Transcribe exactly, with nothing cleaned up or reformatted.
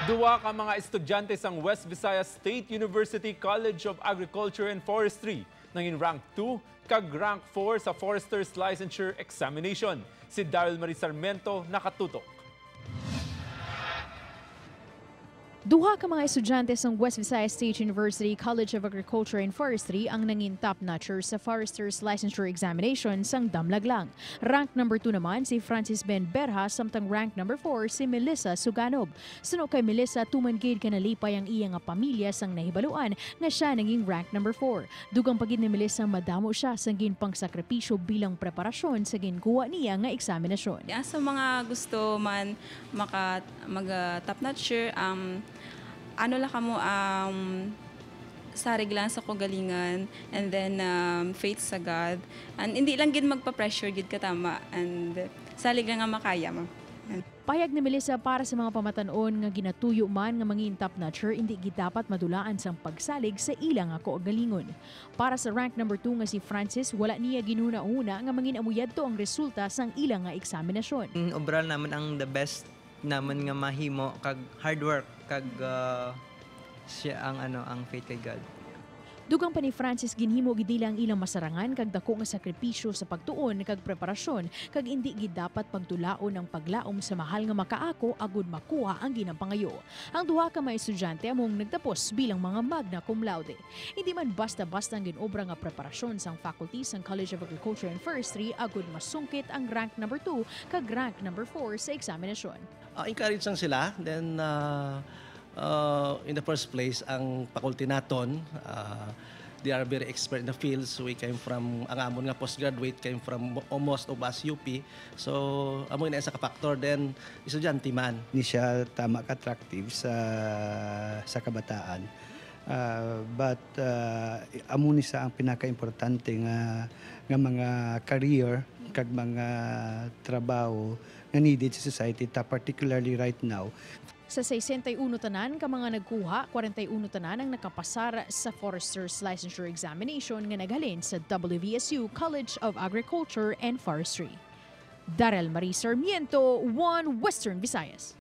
Duha ka mga estudyante sang West Visayas State University College of Agriculture and Forestry nangin rank two kag rank four sa Forester's Licensure Examination. Si Daryl Marie Sarmiento nakatutok. Duha ka mga estudyante sang West Visayas State University College of Agriculture and Forestry ang nangin top notcher sa Forester's Licensure Examination sang Damlaglang. Rank number two naman si Francis Ben Berha, samtang rank number four si Melissa Suganob. Suno kay Melissa, tuman gid ka nalipay ang iya nga pamilya sang nahibaluan nga sia nangin rank number four. Dugang pa gid ni Melissa, madamo sia sang ginpangsakripisyo bilang preparasyon sa ginkuha niya nga eksaminasyon. Ah, sa mga gusto man maka, mag, ah, top notcher, um, ano la kamo, um, sarig lang sa kaugalingon, and then, um, faith sa God. And hindi lang gid magpa-pressure gid ka tama, and salig lang nga makaya mo. Pahayag ni Melissa, para sa mga pamatan-on nga ginatuyo man nga mangin top notcher, indi gid dapat madulaan sang pagsalig sa ila nga kaugalingon. Para sa rank number two nga si Francis, wala niya ginhunahuna nga mangin amo yadto ang resulta sang ila nga eksaminasyon. Mm, overall naman ang the best naman nga mahimo kag hard work kag, ah, siya ang ano, ang faith kay God. Dugang pa ni Francis, ginhimo gid nila ang ilang masarangan kag dako nga sakripisyo sa pagtuon kag preparasyon, kag indi gid dapat pagdulaon ang paglaom sa mahal nga makaako agud makuha ang ginapangayo. Ang duha ka mga estudyante among nagtapos bilang mga magna cum laude. Hindi man basta-basta ang ginobra nga preparasyon sang faculty sang College of Agriculture and Forestry agud masungkit ang rank number two kag rank number four sa eksaminasyon. Ah, encourage lang sila. Then, ah, ah, in the first place, ang faculty naton, ah, they are very expert in the field. So, we came from, ang amon nga postgraduate came from almost of us U P. So, amo na isa ka factor. Then, estudyante man. Ni siya tama ka attractive sa, sa kabataan. Ah, but, ah, amo ni sa ang pinakaimportante nga, nga mga career kag mga trabaho nga needed sa society ta, particularly right now. Sa sesenta y uno tanan ka mga nagkuha, kwarenta y uno tanan ang nakapasar sa Forester's Licensure Examination nga naghalin sa W V S U College of Agriculture and Forestry. Daryl Marie Sarmiento, One Western Visayas.